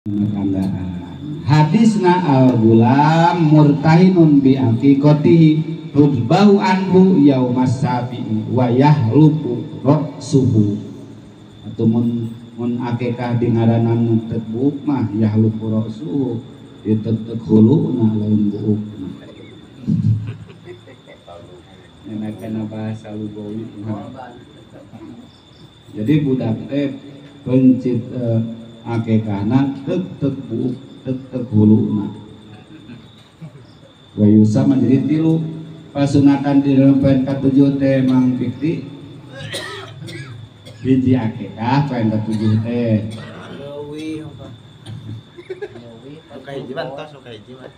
Tanggaan hadisna al gulam murtahinun bi aqiqatihi rudbahu anhu yaumas sabi'i wa yahluku ra'suhu atau mun akikah di ngaranan teu buuk mah yahluku ra'suhu ieu teu huluna lain buukna kana bahasa lugawi. Jadi budak teh pencit akikahna tek buuk tek huluna wa yusama jadi tilu pasunatan di dalam poin katujuh teh Mang Fikri hiji akikah poin katujuh teh leuwih apa leuwih hiji mah tos hiji mah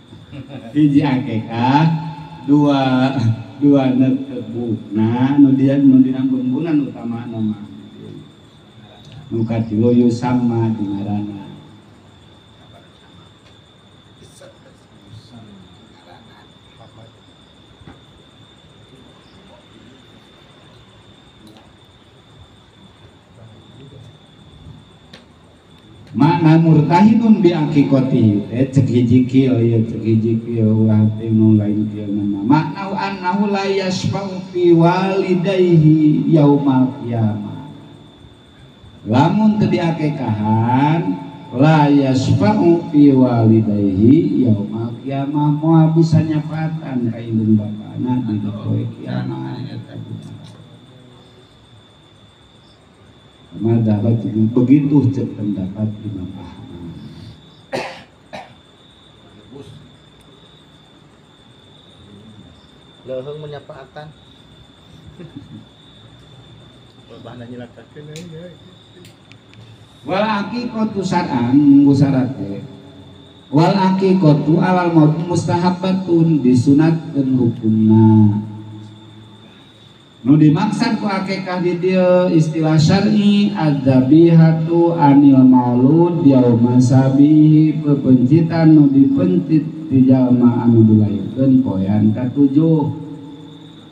hiji akikah dua nek buukna nu dia nu dina bumbunan utamana mah nu katilu yusama di ngaranna. Makna murtahinun bi aqiqatihi teh cek hiji kieu ieu cek hiji kieu ulah teh nu lain kieu mah makna annahu la yasfa'u fi walidayhi yaumal qiyamah lamun teu diakekahan la yasfa'u fi walidayhi yaumal qiyamah moal bisa nyafaatan ka indung bapana di poe kiamat eta. Madabat begitu cek pendapat Imam Ahmad. Leuheung menyapaatan. Bahana nyilakakeun euy. Wal aqiqatu syar'an munggu syarat teh. Wal aqiqatu alal maut mustahabbatun disunatkeun hukumna. Nu dimaksud ku akikah di dieu istilah syar'i adzabihatu anil maulud yauma sabihi pepencitan nu dipencit di jalma anu dilahirkeun poean katujuh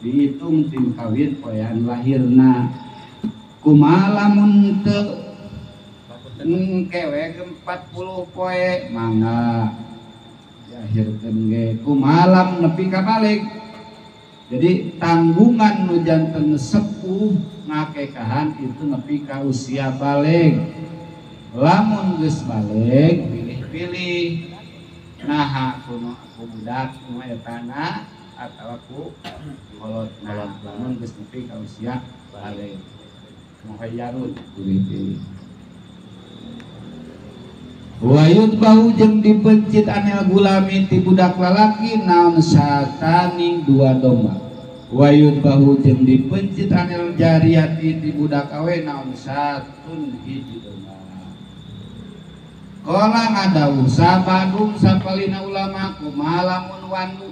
dihitung tim kawin poean lahirna kumaha lamun teu engke we 40 poe mangga diahirkeun ge kumaha lamun nepi ka balik. Jadi tanggungan nu janten sepuh ngakekahan itu nepi ka usia balig. Lamun geus balig pilih-pilih naha kuno ku budak nu etana atawa ku kolotna. Lamun geus nepi ka usia balig muhayyarun pilih-pilih. Wayut bahu jeung dipencit anil gulami ti budak lalaki naon satani dua domba. Wayut bahu jeung dipencit anil jariyati ti budak awe naon satun hiji domba. Qala ngadawuh sabadum sapalina ulama kumaha lamun wandu.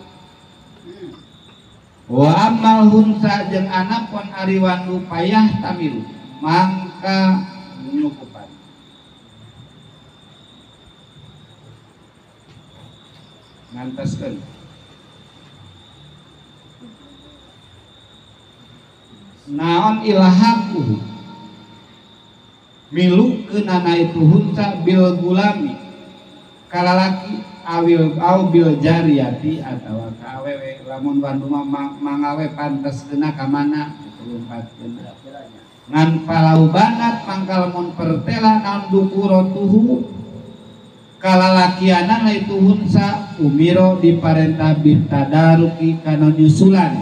Wa ammal hunsa jeung anapon ari wandu payah tamilu mangka nyukupan. Ngantaskeun naon ilhaku milukeunana itu hunsa bil gulami kalalaki awil au bil jariyati atawa ka awewe lamun wandu mah mangawe pantaskeuna ka mana lumpatkeun ngan palau banat mangka lamun pertela naon dukurotuhu kalalakianana itu hunsa umiro diparentah bitadaruki kana nyusulan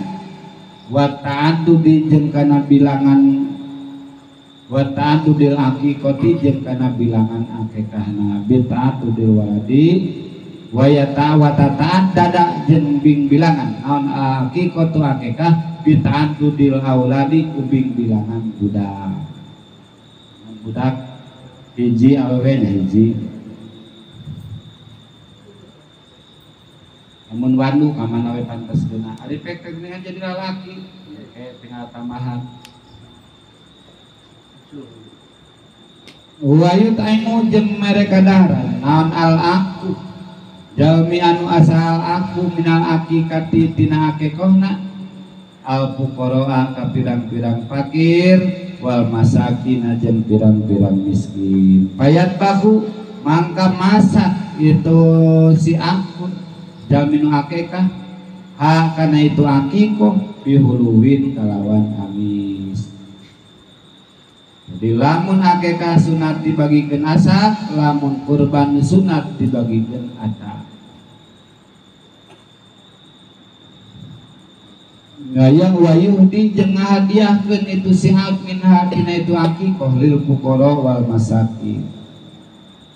wa ta'addudi jeung kana bilangan wa ta'addudil aqiqati jeung kana bilangan akikahna bita'addudil waladi wa yata wa ta'addada jeung bing bilangan naon aqiqatu akikah bita'addudil auladi ku bing bilangan budak budak hiji awewe nya hiji. Namun wandu ka mana we pantes geuna ari pek teh geuningan jadi lalaki ya kayak tinggal tambahan. Wayut aimu jeung mereka daharan naon al aku jalmi anu asal aku minal akikati tina akikohna al fuqaraa ka pirang-pirang fakir wal masakin jeung pirang-pirang miskin payat bahu Mangka masak itu si aku jalminu akikah ha kana itu akikoh bihuluwin kalawan amis. Jadi lamun akikah sunat dibagikan asak, lamun kurban sunat dibagikan atak. Gayang wayuhdi jeung ngahadiahkeun itu si hak min hadina itu akikoh lil fuqara wal masakin.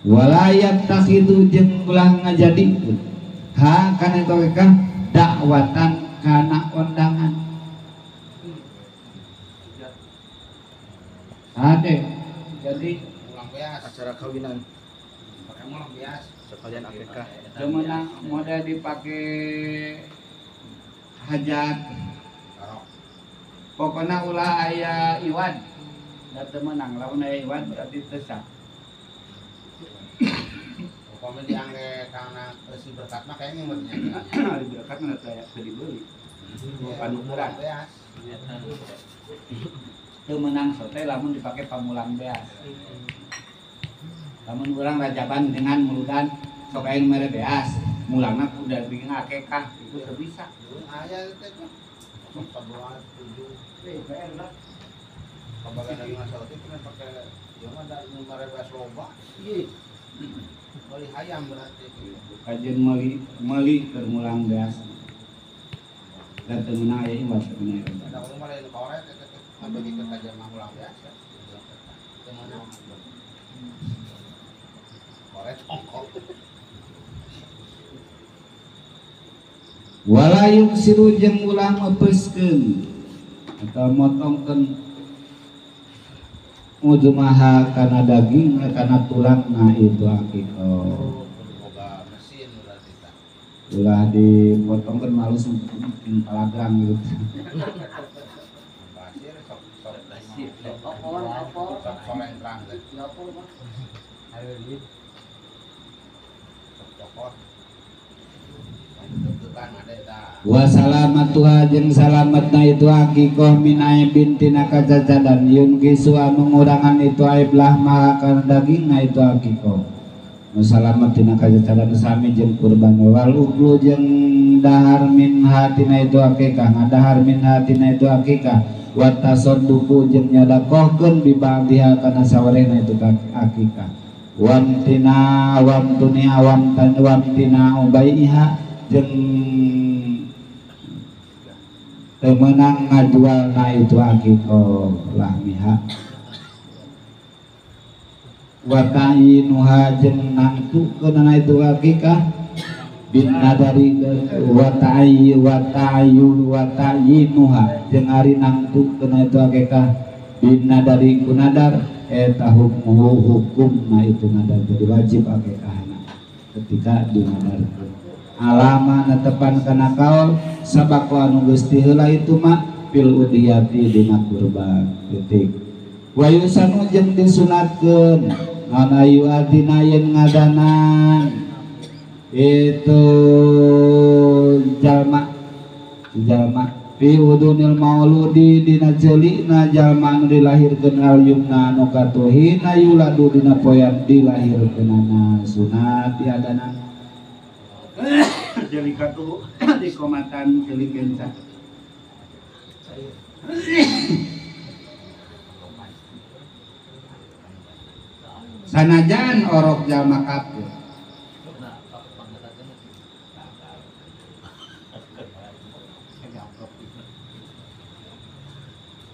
Walayat takhidu jeung ulah ngajadikeun ha kana itu akikah dakwatan kana undangan. Ade jadi ulang beas acara kawinan pakai ulang beas sekalian akikah. Demenang model dipake hajat. Pokoknya ulah aya iwan da teu meunang, lamun aya iwan berarti teu sah. Pokoknya diangge kana si berkat mah kayaknya meureun nya. Ari berkat mah teu dibeli. Panukuran beas. Teu meunang sote lamun dipake pamulang beas. Lamun urang rajaban dengan muludan sok aya nu mere beas, mulangna udah bikin akekah itu teu bisa. Aya teh tuh. Sok 7. PR lah. Kabagan dari masalah itu kan pakai ieu mah da nu mere beas loba. Ieu. Meuli hayam berarti. Kajeun meuli keur mulang beas. Dan teu meunang aya ieu teu meunang. Da urang mah lain koret eta teh ngabagikeun ka jamaah mulang beas. Teu meunang. Koret ongkok. Walayuk siru jeung ulah mepeskeun atau motongkeun mujmaha kana daging kana tulangna itu akikoh. Boga mesin berarti tah. Ulah dipotongkeun malus palagrang gitu. Pasir sok sok sok solentrang teh. Sok cokot. Wasalamatuha jeung salametna itu akikoh min aibin tina kacacadan yun kisu anu ngurangan itu aib lahma kana dagingna itu akikoh. Nu salamet tina kacacadan sami jeung kurban wal uklu jeung dahar min hatina itu akikah ngadahar min hatina itu akikah wa tasadduqu jeung nyadakohkeun bi ba'diha kana sawarehna itu akikah wamtina wamtunia wamtan wamtina ubaiha jeung teu meunang ngajualna itu akikoh lahmiha wa ta'inuha jeung nangtukeunana itu akikah bin nadari wa ta'i wa ta'yu wa ta'inuha jeung ari nangtukeunana itu akikah bin nadari ku nadar eta hukmuhu hukumna itu nadar jadi wajib akikahna ketika dinadarkeun. Alama netepan kana kaul sabako anu geus tiheula itu mah fil udhiyati dina kurban titik. Wa yusanu jeung disunatkeun naon ayu adina yen ngadanan itu jalma jalma fi udunil mauludi dina ceulina jalma anu dilahirkeun al yumna anu katuhina yuladu dina poean dilahirkeunana sunat diadanan. Jeli katu di komatan jeli kenca. Sanajan orok jalma kafir.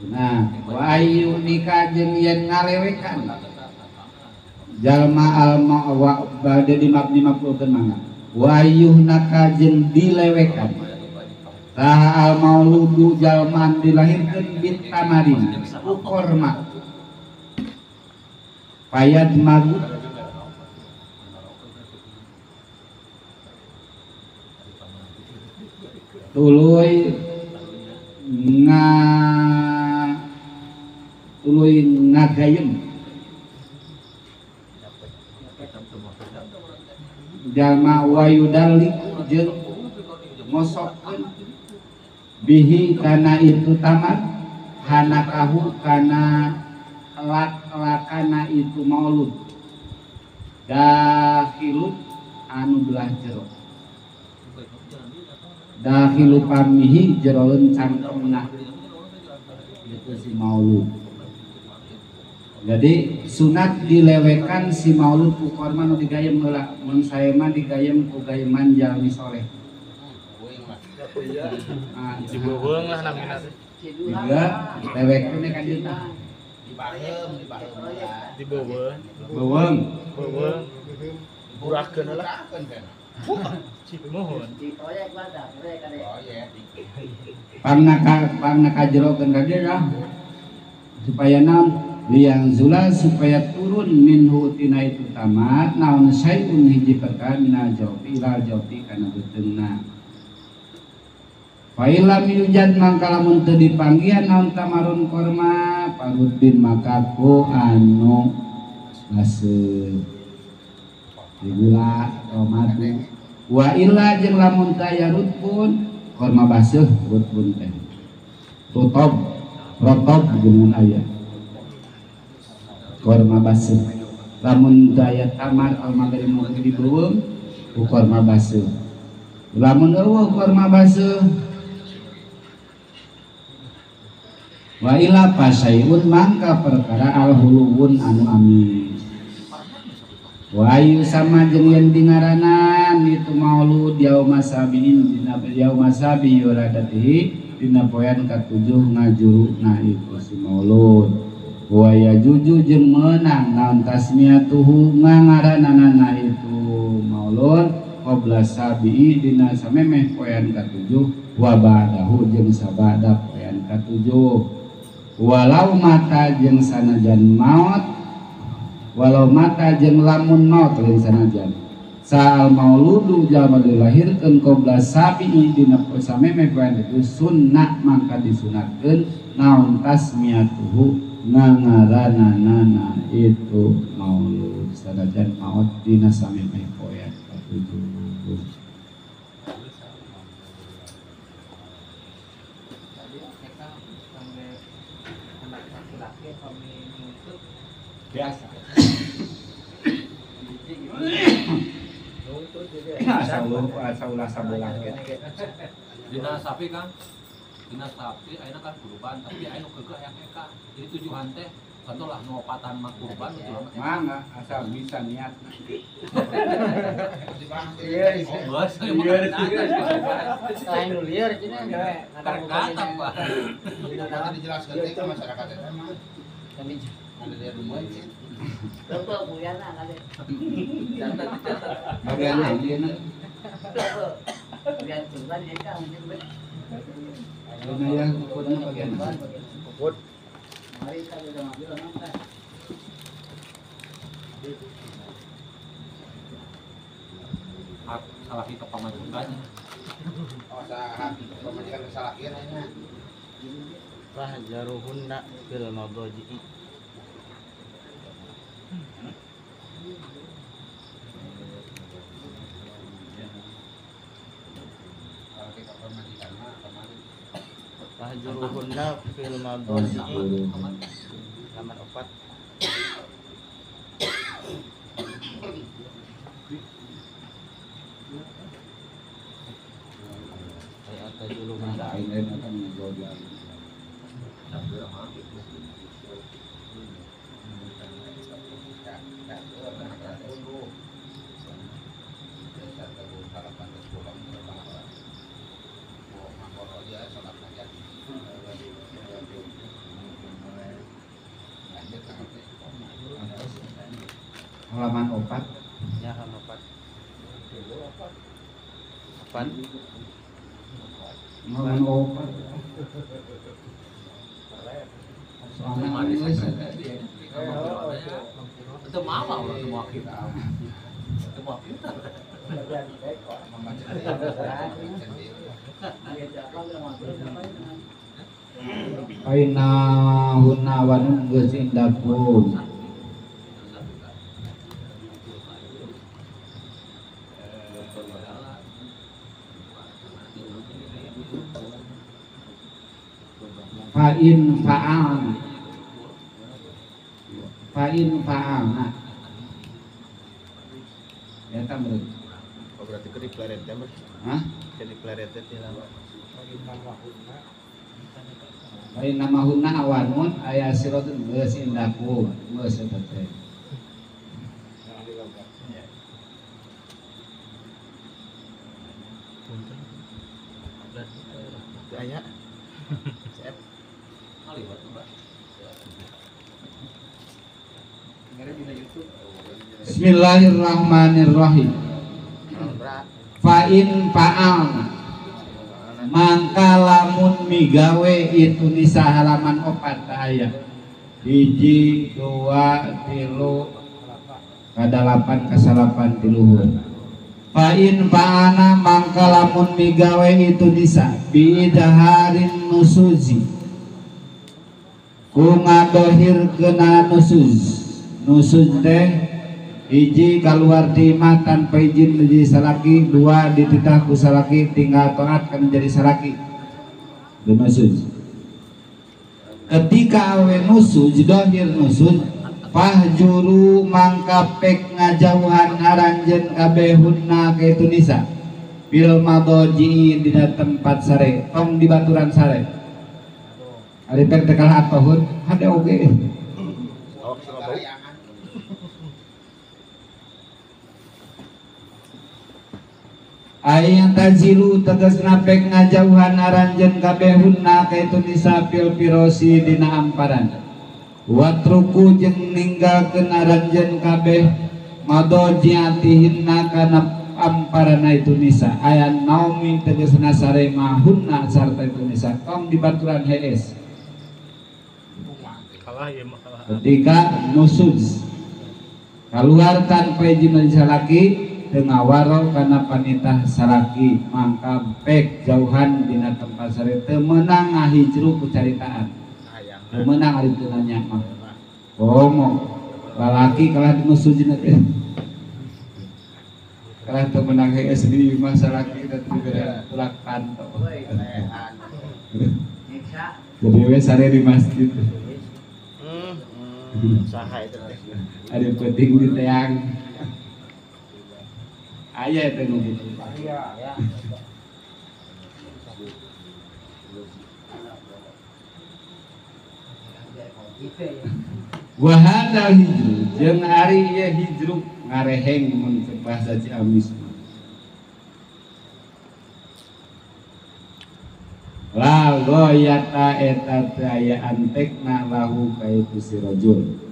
Nah, wa ayu nikah jeung yen ngalewekan jalma al wa bade dimapulkeun mangga. Wayuhnaka jeung dilewekan saha al mauludu jalman dilahirkeun bit tamarin ku korma payad magu tuluy nga tuluy ngagayem jalma wayudalik jeung ngosokkeun bihi kana itu tamat hanakahu kana lak-lakana itu maulud. Dakhilu anu belah jero dakhilu pamihi jeroeun cangkemna itu si maulud. Jadi sunat dilewekan si maulud ku korma nu digayem heula, mun sae mah digayem ku gayeman jalmi soleh. Dibeuweung lah namina. Juga lewekeun ka dieu tah. Dibaheum, dibaheum. Dibeuweung. Beuweung. Beuweung. Burahkeun heula. Mohon. Di proyek mah tah, proyek kade. Pangna pangna kajerokeun ka dieu lah. Supaya naon? Liang zula supaya turun minhu tina itu tamat naon syai'un hiji perkara minal jawfi ilal jawfi kana beuteungna. Fa illam yujad mangka lamun teu dipanggihan naon tamarun korma parudin maka ku anu baseuh digula atau madu wa illa jeung lamun taya rutbun korma baseuh rutbun teh rutob rotob dengan aya korma baseuh lamun daya tamar al maghrib mun dibeuweung ku korma baseuh lamun eueuh korma baseuh wa ila fasaiun mangka perkara al huluwun anu amis wa ayu sama jeung yen dingaranan itu maulud yauma sabiin dina yauma sabi yuladatihi dina poean katujuh ngajuruna itu si maulud wa yajuju jeung meunang naon tasmiyatuhu ngaranana itu maulud qabla sabi'i dina samemeh poean katujuh wa ba'dahu jeung sabada poean katujuh walau mata jeung sanajan maot walau mata jeung lamun maot lain sanajan saal mauludu jalma dilahirkeun qabla sabi'i dina samemeh poean itu sunnah mangka disunatkeun naon tasmiyatuhu ngaranana itu maulud sanajan maot dina samemeh poean katujuh. Biasa. Asal ulah sabelah gitu. Dina sapi kan, dina sapi ayeuna kan kurban, tapi ayeuna keukeuh hayang eka. Jadi tujuan teh contoh lah nu opatan mah kurban tujuan mah. Mangga asal bisa niat. Iya, lain nu lieur cenah terkata Pak. Nanti dijelaskan teh ke masyarakat eta mah. Ada di rumah sih. Bapak buyana kali. Catat. Bagian ieu na. Biar kurban eta mungkin. Dina ya ukutna bagian. Ukut. Mari kita udah ngambil nonton. Hak salah itu pamajikannya. Oh, salah pamajikan kesalahan ayeuna. Fahjaruhunna fil madaji'i. Fahjuruhunna fil madaji'i. Halaman 4. Ayat tajuluhunna. Halaman 4. Ya, halaman 4. 4. Halaman 4. Soalnya nulis itu mama ulah semua kita. Semua kita. Aina hunna wa nun geus indakum. Fa in fa'alna. Fa in fa'alna. meureun. Oh berarti ke dipleret teh mah. Hah? Ke dipleret teh lama. Lain nama hunna awanun aya siratun geus indaku geus eta teh. Aya. Bismillahirrahmanirrahim. Fa in fa'alna mangka lamun migawe itu nisa halaman 4 aya. 1 2 3 kadalapan kasalapan di luhur. Fa in fa'ana mangka lamun migawe itu nisa biidharin nusuzi ku ngadohir kena nusuz. Nusuz teh hiji keluar di imah tanpa izin menjadi salaki, dua dititah ku salaki tinggal taat kan menjadi salaki. Nusuz. Ketika awe nusuz dohir nusuz fahjuru mangka pek ngajauhan aranjeun kabeh hunna ka itu nisa bil madoji dina tempat sare tong di baturan sare. Ari pek teh kalah atohun hade oge. Ayang tazilu tegasna pek ngajauhan aranjeun kabeh hunna ka itu nisa fil firosi dina amparan. Watruku jeung ninggalkeun aranjeun kabeh madojiatihinna kana amparana itu nisa. Aya naumi tegasna sare mahunna sarta itu nisa tong dibaturan hees. Ketika nusuz keluar tanpa izin salaki tengawaro kana panitah salaki mangka pek jauhan dina tempat sare teu meunang ngahijru ku caritaan. Teu meunang ari teu nanya mah. Komo lalaki kalah dinusujna teh. Kalah teu meunang hees di imah salaki da teu dibere tulak panto. Jadi we sare di masjid. Saha eta teh. Ari penting di teang. Aya eta nu kitu. Wa hadzal hijru jeung ari ieu hijru ngareheng mun bahasa Ciamis. La goyata eta teu aya antekna lahu ka itu si rajul.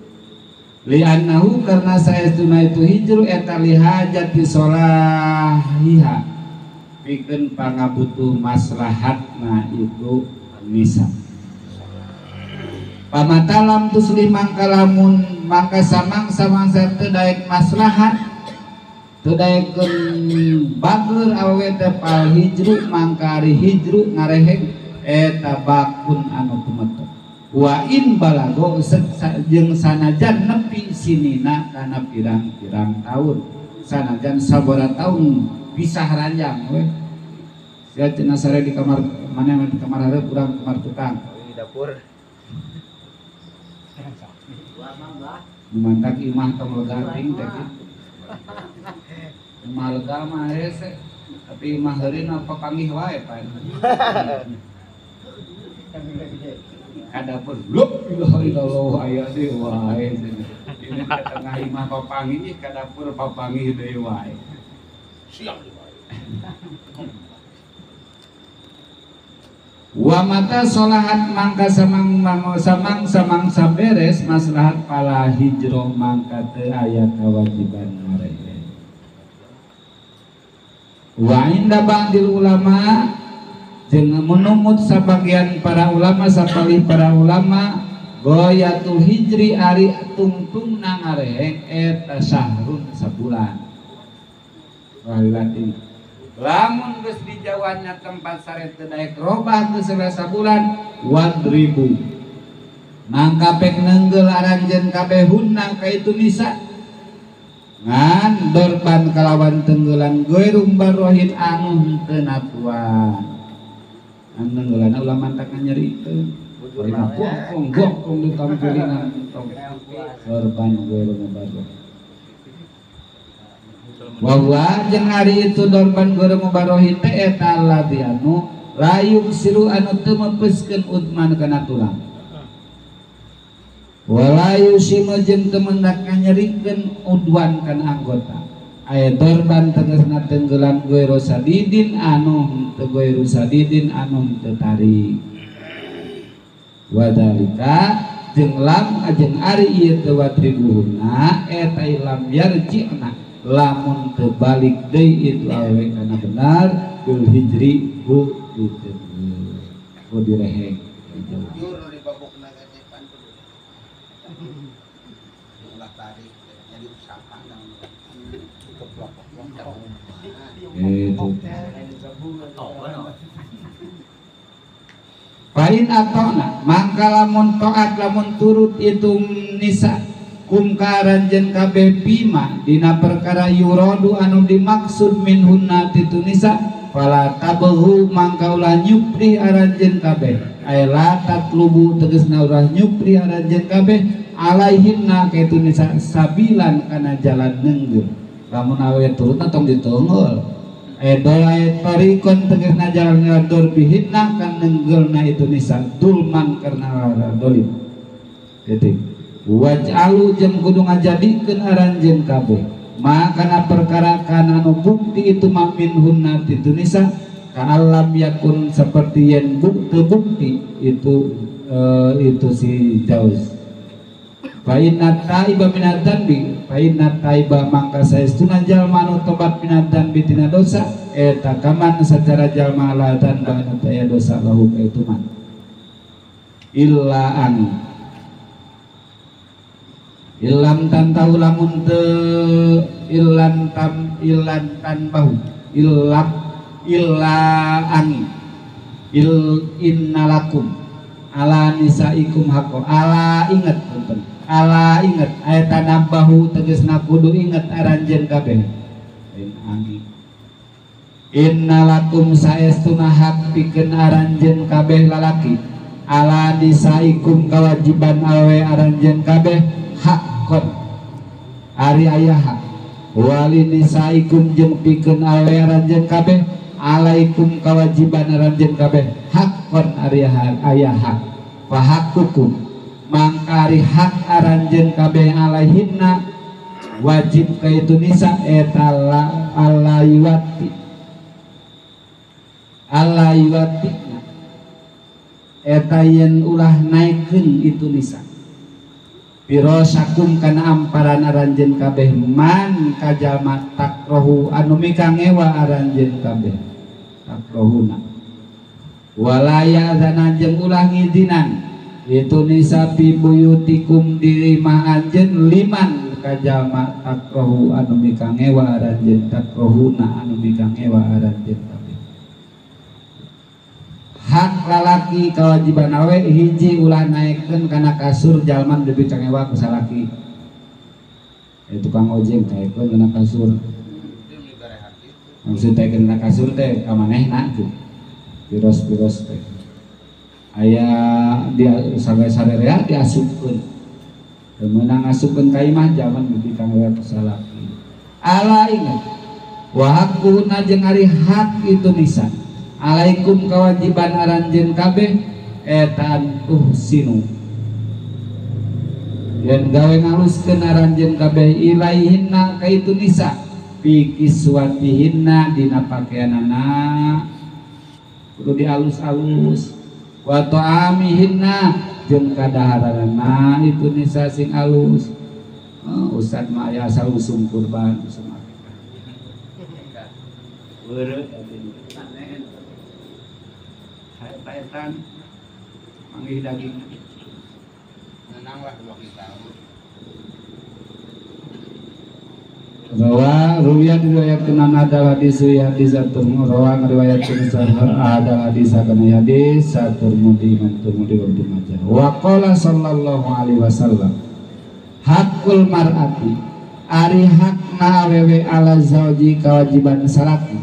Li'annahu karena saestuna itu hijru eta lihajati solahiha pikeun pangabutuh maslahatna itu nisa. Pamatalam tusli mangka lamun mangka samang-samangsa teu daek maslahat teu daekeun bager awewe teh pal hijru mangka ari hijru ngareheng eta bakun anu tumetok. Wa in balago jeung sanajan nepi sinina kana pirang-pirang tahun sanajan sabaraha tahun pisah ranjang we sia cenah sare di kamar mana di kamar hareup urang kamar tukang di dapur mantak imah tong lega ting teh kitu imah lega mah hese tapi imah heureun apa panggih wae pan kadapur lup ilaha illallah aya deui wae ini ka tengah imah papanggih ka dapur papanggih deui wae siang wae. Wa mata solahat mangka samang samang samang saberes maslahat pala hijroh mangka teu aya kewajiban ngarehe. Wa inda ba'dil ulama jeung menumut sabagian para ulama sapalih para ulama goyatul hijri ari tungtungna ngareheng eta syahrun sabulan. Wah lamun geus dijauhanna tempat sare teu daek robah geus sabulan wadribu mangka pek nenggel aranjeun kabeh hunna ka itu nisa ngan dorban kalawan tenggelan goirum barohin anu henteu natuan anu nenggelanna ulah mantak nyerikeun gong gong gong ditampilingan tong dorban goirum barohin. Wa huwa jeung ari itu dorban ghairu mubarohin teh eta alladzi anu layuk siru anu teu mepeuskeun udman kana tulang. Wala yusimu jeung teu mendak nganyerikeun udwan kana anggota. Aya dorban tegasna tenggelan ghairu sadidin anu henteu ghairu sadidin anu henteu tarik. Wadalika jeung lam jeung ari ieu teu wadribuhunna eta lam yarji'na lamun teu balik deui itu awewe kana benar bil hijri hu diteunggeul hu direheng jujur nu dibabokna ge pan kudu ulah tarik jadi usaha itu. Pain atona mangka lamun taat lamun turut itu nisa kum ka aranjeun kabeh bima dina perkara yuradu anu dimaksud minhunna titu nisa fala tabghu mangka ulah nyupri aranjeun kabeh ay la tatlubu tegasna ulah nyupri aranjeun kabeh alaihinna ka itu nisa sabilan kana jalan nenggeur lamun awewe turutna tong diteungeul edoy tarikon tegasna jalan ngadur bihinna kan nenggeulna itu nisa dulman karena dolim titik waj'alu jeung kudu ngajadikeun aranjeun kabeh maka perkara kana anu bukti itu minhunna titu nisa ka'allam yakun seperti yen bukti itu itu si jauz fa inna taiba minadz dzanbi fa inna taiba mangka saestuna jalma anu tobat minadz dzanbi tina dosa eta kaman sacara jalma la dzanba anu taya dosa lahu ka itu man illa an illam tantahu lamun teu illan tam illan tanbahu illam illa angi il innalakum ala nisaikum haqqo ala ingat punten ala inget aya tanabahu tegasna kudu inget aranjeun kabeh lain angi innalakum saestuna hak pikeun aranjeun kabeh lalaki ala nisaikum kawajiban awe aranjeun kabeh hakon ari aya hak wali nisaikum jeung pikeun awe aranjeun kabeh alaikum kawajiban aranjeun kabeh hakon ari aya hak fa hakukum mangkari hak aranjeun kabeh alaihinna wajib ka itu nisa eta alaiwati alaiwati eta yen ulah naikeun itu nisa pirosakum kana amparan aranjeun kabeh man kajalma takrohu anu mikangewa aranjeun kabeh takrohuna walaya adzana jeung ulah ngidinan itu nisa fi buyutikum di imah anjeun liman kajalma takrohu anu mikangewa aranjeun takrohuna anu mikangewa aranjeun kabeh hak lalaki kewajiban awe hiji ulah naikeun kana kasur jalma nu dipikangewa ku salaki tukang ojek taikeun kana kasur maksud taikeun kana kasur teh ka manehna tuh piros-piros teh aya dia sampai sarerea diasupkeun teu meunang ngasupkeun ka imah jaman beuki kangewa ku salaki ala ingat wa haqquna jeung ari hak itu nisa alaikum kewajiban aranjeun kabeh eta tuhsinu yen gawe ngaluskeun aranjeun kabeh ilaihinna ka itu nisa fi kiswatihinna dina pakeanana kudu dialus-alus wa ta'amihinna jeung kadaharanana itu nisa sing alus. Ustad mah aya asal usum kurban usum akikah. Weureuh eta manggih daging. Menang lah 2 tahun. Rawa ruwiyat riwayatkeun ada hadis hadis atur rawa ngriwayatkeun ada hadis kana hadis Tirmidzi Imam Tirmidzi wa Ibnu Majah. Wa qala sallallahu alaihi wasallam hakul mar'ati ari hakna awewe ala zauji kewajiban salaki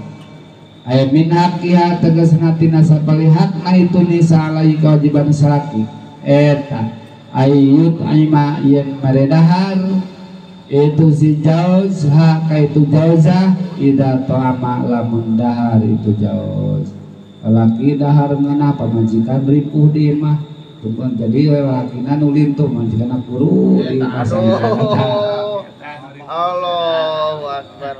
ay min haqqiha tegasna tina sapali hakna itu nisa alai kewajiban salaki eta ayyut aima yen maredahar Itu si jauzha ka itu jauzah ida ta'ama lamun dahar itu jauz. Lalaki dahar ngeunah pamajikan ripuh di imah. Tungguan jadi lalakina nu lintuh majikanna kuru di imah. Allahu akbar.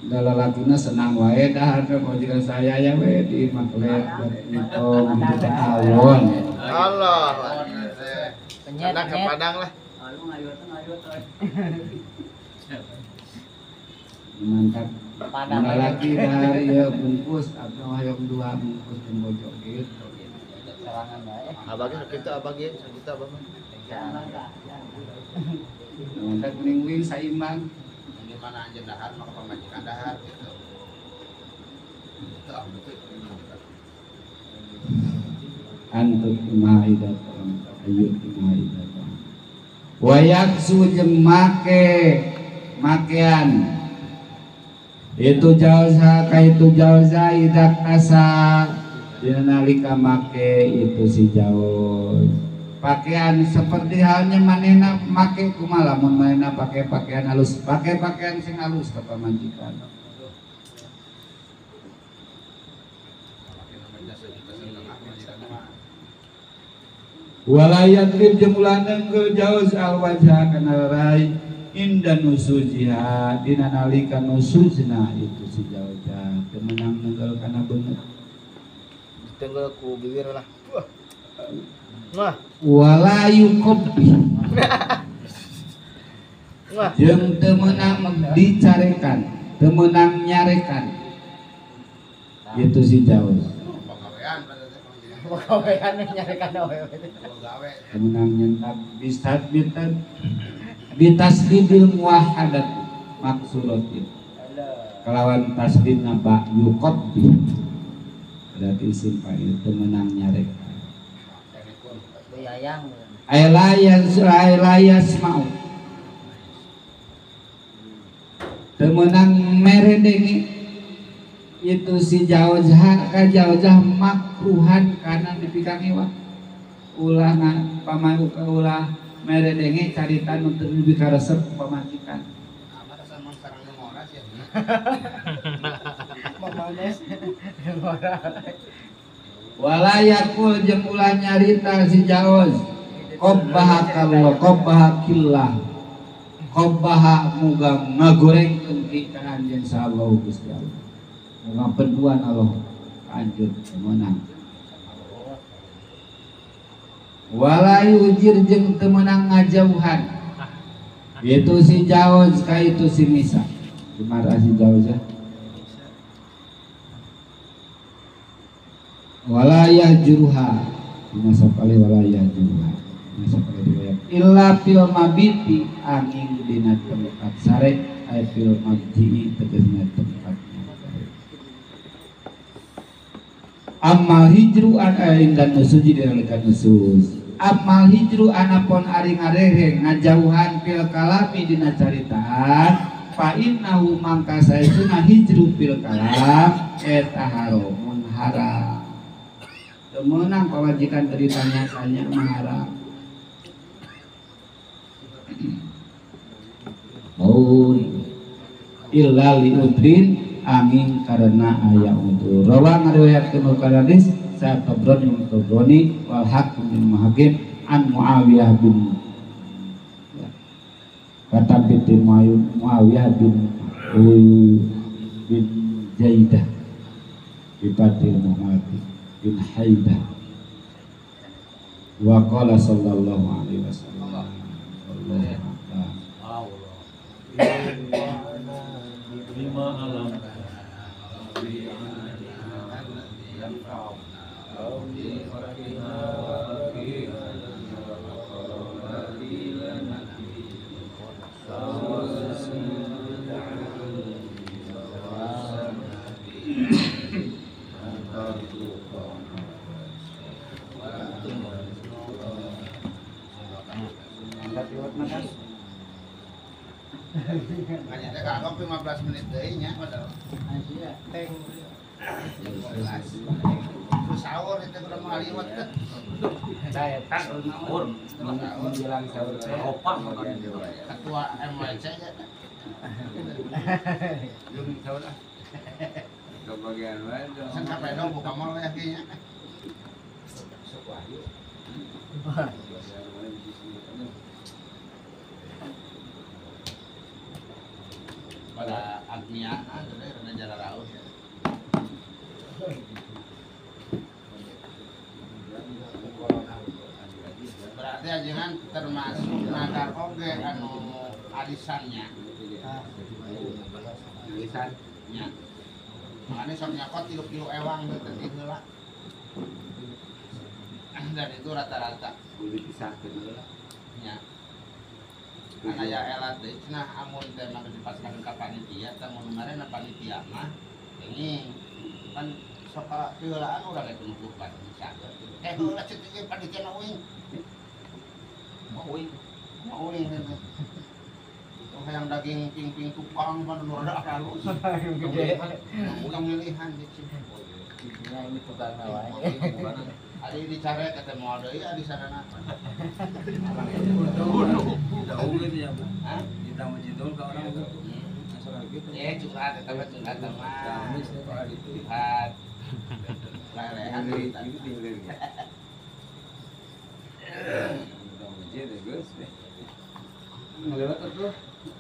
Da lalakina senang wae dahar ka pamajikan saya ya we di imah kelet nitong gitu awon. Allah. Padang ke Padang lah. Mantap. Lalaki dahar ieu bungkus atau hoyong dua bungkus jeung bojo gitu. Abah ge sakitu abah ge sakitu abah mah. Mantap mending wing saimbang. Gimana anjeun dahar maka pamajikan dahar gitu. Itu betul. Antut imaidat ayut imaidat. Wayaksu jeung make makean. Itu jauza ka itu jauza idak asa dina nalika make itu si jauz. Pakaian seperti halnya manehna make kumaha lamun manehna pake pakaian halus, pake pakaian sing halus ka pamajikan. Wala yadrib jeung ulah nenggel jauz al wajha kana rai inda nusujiha dina nalika nusujna itu si jauza teu meunang nenggel kana beungeut. Tenggel ku bibir lah. Wah. Wala yuqabbi. Jeung teu meunang dicarekan, teu meunang nyarekan. Itu si jauz. Pagawean nyarekan awewe. Teu meunang nyentak bisat bitan bitasdidil muwahhadat maksuratin. Kalawan tasdidna ba yuqabbi. Berarti isim fa'il teu meunang nyarekan. Ayla yasma'u teu meunang meredengi itu si jauzah ka jauzah makruhan kana dipikang iwak ulah pamayu ulah meredengi carita nu teu dikaresep pamajikan. Wala yakul jeung ulah nyarita si jauz qabbahakallah qabbahakillah qabbaha muga ngagorengkeun ki ka anjeun saha Gusti Allah muga penduan Allah ka anjeun meunang. Wala yujir jeung teu meunang ngajauhan itu si jauz ka itu si misa kumaha si jauzah wala yahjuruha dina sapalih wala yahjuruha dina sapalih riwayat illa fil mabiti angin dina tempat sare ay fil mabji tegasna tempat sare. Amal hijru an indan nusuji dina nalika nusus amal hijru anapon ari ngarereng ngajauhan fil kalami dina caritaan fa innahu mangka saestuna hijru fil kalam eta haramun haram. Temenang pamajikan ceritanya sanya mah haram. Oh, illa li udrin angin karena aya udur. Rawa ngariwayatkeun kana hadis sa Tabrani Tabrani wal Hakim bin Hakim an Muawiyah bin kata bin Muawiyah bin bin Zaidah bipatil Muhammad bin Haidah wa qala sallallahu alaihi wasallam. Lima alam Hanya teh kagok 15 menit deui nya padahal. Teng. 15. Terus sahur itu udah ngaliwat kan. Saya tak sahur menjelang sahur teh. Opak makan. Ketua MWC nya. Belum sahur ah. Kebagian wae. Sen kape dong buka mall ya kayaknya. Sok wahyu. Pada Agnia, jadi rada jarak rauh ya. Berarti ajengan termasuk nadar oge anu arisannya. Arisan. Nya. Makanya sok nyakot 3 kilo ewang teh tadi heula. Dan itu rata-rata. Kudu dipisahkeun heula. Nya. Karena ya elat deui cenah amun teh mah dipasrahkeun ka panitia teh mun marena panitia mah ini kan sok heulaan urang eta nutupan bisa. Heula cek teh panitia na uing. Mau uing. Mau uing teh. Hayang daging ping-ping tukang pan nu rada halus. Gede. Ulang milihan cek. Nah, ini tukang wae. Ari dicare kata moal deui ari sarana. Jauh gitu ya, Bu. Hah? Ditambah jidol ke orang itu. Asal gitu. Curhat eta mah curhat mah. Kamis ya kalau gitu. Curhat. Lelehan Itu dihilir ya. Ditambah jidol, Gus. Ngelewat tuh.